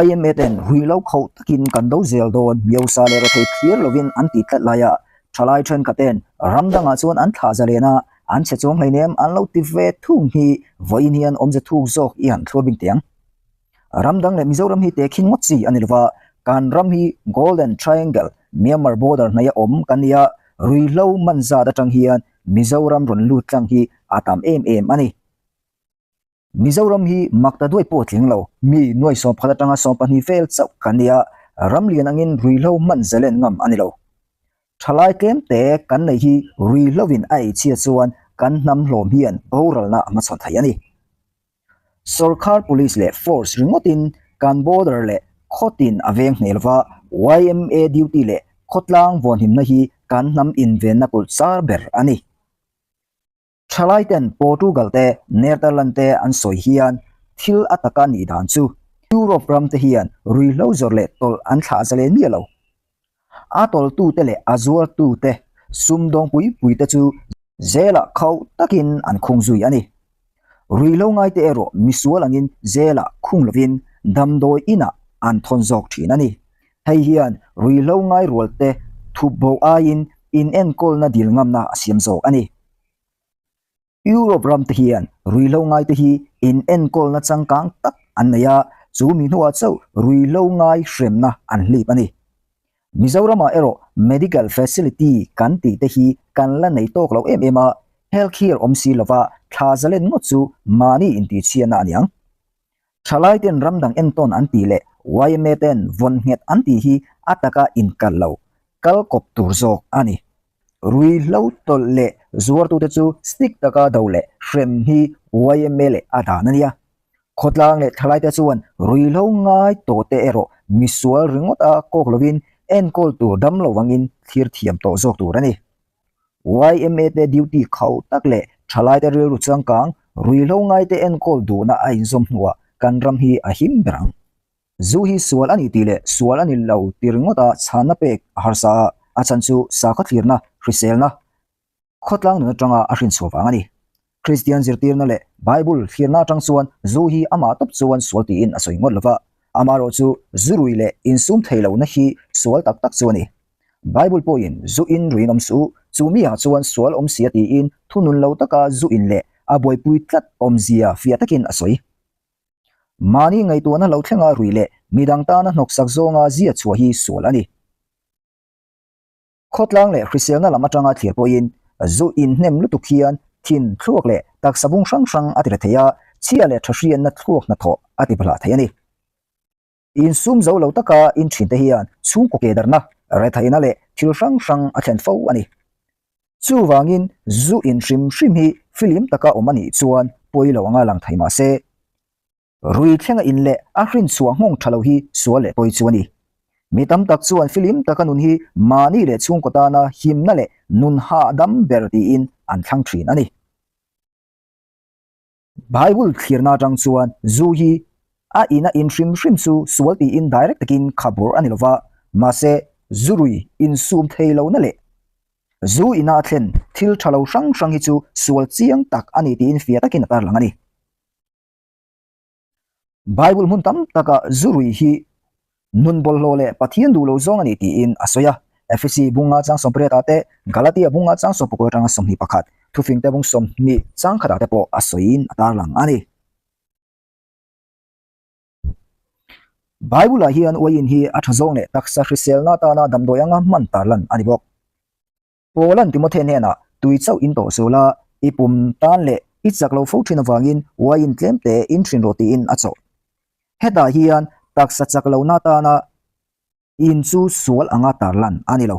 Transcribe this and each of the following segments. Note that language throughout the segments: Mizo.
Yma ten ruihlo khauh takin kan do zel dawn, miosa leh rethei thlir lovin an tih tlat lai a, thalai thenkhaten ram dangah chuan an thlah zalen a, an chhe chuang hleinem an lo ti ve thung hi vawiin hian awmze thuk zawk i han thlur bing teh ang. Ram dang leh Mizoram hi tehkhin ngawt chi a ni lova, kan ram hi Golden Triangle, Myanmar border hnaia awm kan ni a, ruihhlo man zat atang hian Mizoram rawn lut tlang hi a tam em em a ni. Mizoram hi makta duai pawh tling lo, mi nuai sawmphat atanga 12 vel chauh kan ni a, ram lian angin ruihhlo hman zalen ngam a ni lo. Thalai tlem te kan neih hi ruihhloin a eichhia chuan kan hnam hlawm hian boralna a hmachhawn thei a ni. Sorkar Police leh Force ringawtin kan border leh khawtin a veng hmel va, yma duty leh khawtlang vawnhimna hi kan hnam invenna kulh char ber a ni. Thalai ten Portugal te Netherland te an sawi hian thil a taka nih dan chu Europe ram te hian ruihhlo zawrh leh tawlh an thlah zalen miah lo. A tawlhtu te leh a zuartu te sumdawng pui pui te chu zelah khauh takin an khung zui a ni. Ruihhlo ngai te erawh misual angin zelah khung lovin damdawi inah an thawn zawk thin a ni. Hei hian ruihhlo ngai rual te thup bo aiin inenkawlna dil ngamna a siam zawk a ni. Europe ram te hian ruihhlo ngai te hi inenkawlna changkang tak an nei a, chu mi hnuah chauh ruihhlo ngai hremna an hlip a ni. Mizoramah erawh medical facility kan tih te hi kan la nei tawk lo em em a, health care awm si lova thla zalen ngawt chu mahni intihchhiatna a niang. Thalai ten ram dang entawn an tih leh yma ten vawn nghet an tih hi a taka inkal lo, kal kawp tur zawk a ni. Ruihhlo tawlh leh zuartute chu stick taka do leh hrem hi yma leh a dan a nia. Khawtlang leh thalaite chuan ruihhlo ngai tawhte erawh misual ringawt a kawk lovin enkawl tur dam lo angin thlir thiam tawh zawk tur a ni. Yma te duty khauh tak leh thalaite rilru changkang ruihhlo ngaite enkawl duhna a inzawm hnuah kan ram hi a him ber ang. Zu hi sual a ni tih leh sual a ni lo ti ringawt a chhanna pek a harsa a, a chhan chu sakhaw thlirna, hriselna, khawtlang nun atanga a hrinchhuah vang a ni. Kristian zirtirna leh Bible thlirna atang chuan zu hi amah tawp chuan sual tiin a sawi ngawt lova, amaherawh chu zu rui leh insum thei lohna hi sual tak tak chu a ni. Bible pawhin zu in ruiin awm suh, chu miah chuan sual awm sia tiin thunun lo taka zu in leh a buaipui tlat awmzia fiah takin a sawi. Mahni ngaihtuahna lo thlenga rui leh midang tana hnawksak zawnga zia chhuah hi sual a ni. Khawtlang leh hriselna lam atanga thlir pawhin zu inhnem lutuk hian thin thluak leh taksa bung hrang hrang a ti rethei a, chhia leh tha hriatna thluak hnathawh a ti blah thei a ni. Insum zo lo taka inthinte hian chhungkaw ke darhna, retheihna leh thil hrang hrang a thlen fo a ni. Chuvangin zu in hrim hrim hi filim taka awm a nih chuan pawi lo anga lang thei mahse, Rui thlenga in leh a hrin chhuah nghawng tha lo hi sual leh pawi chu a ni. Mi tam tak chuan filim taka nun hi mahni leh chhungkaw tana himna leh nun hahdam ber tiin an thlang thin a ni. Bible thlirna atang chuan zu hi a ina in hrim hrim chu sual tiin direct takin khabur a ni lova, mahse zu rui insum thei lohna leh zu ina a thlen thil tha lo hrang hrang hi chu sual chiang tak a ni tiin fiah takin a tarlang a ni. Bible hmun tam takah zu rui hi nun bawlhhlawh leh Pathian duh lo zawng a ni tiin a sawi a. Efesi bunga chang 18 ah te, Galatia bunga chang 19 atanga 21, Thufingte bung 20 chang khatah te pawh a sawiin a tarlang a ni. Bible-ah hian uaiin hi a tha zawng leh taksa hriselna atana damdawi anga hman tarlan a ni bawk. Paula'n Timothy hnenah, Tui chauh in tawh suh la, i pum tan leh i chak lo fo thin avangin uaiin tlem te in hrin rawh tiin a chawh. Hetah hian taksa chak lohna atana in chu sual anga tarlan a ni lo.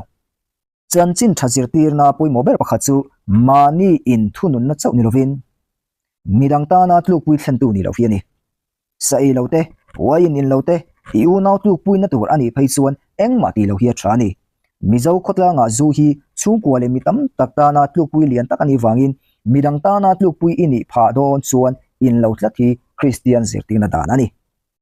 Chanchin tha zirtirna pawimawh ber pakhat chu mahni in thununna chauh ni lovin midang tana tlukpui thlentu ni lo hi a ni. Sa ei lo te, uaiin in lo te, i unau tlukpuina tur a nih phei chuan engmah tih lo hi a tha a ni. Mizo khawtlangah zu hi chhungkua leh mi tam tak tana tlukpui lian tak a nih vangin midang tana tlukpui i nih phah dawn chuan in lo tlat hi Kristian zirtirna dan a ni.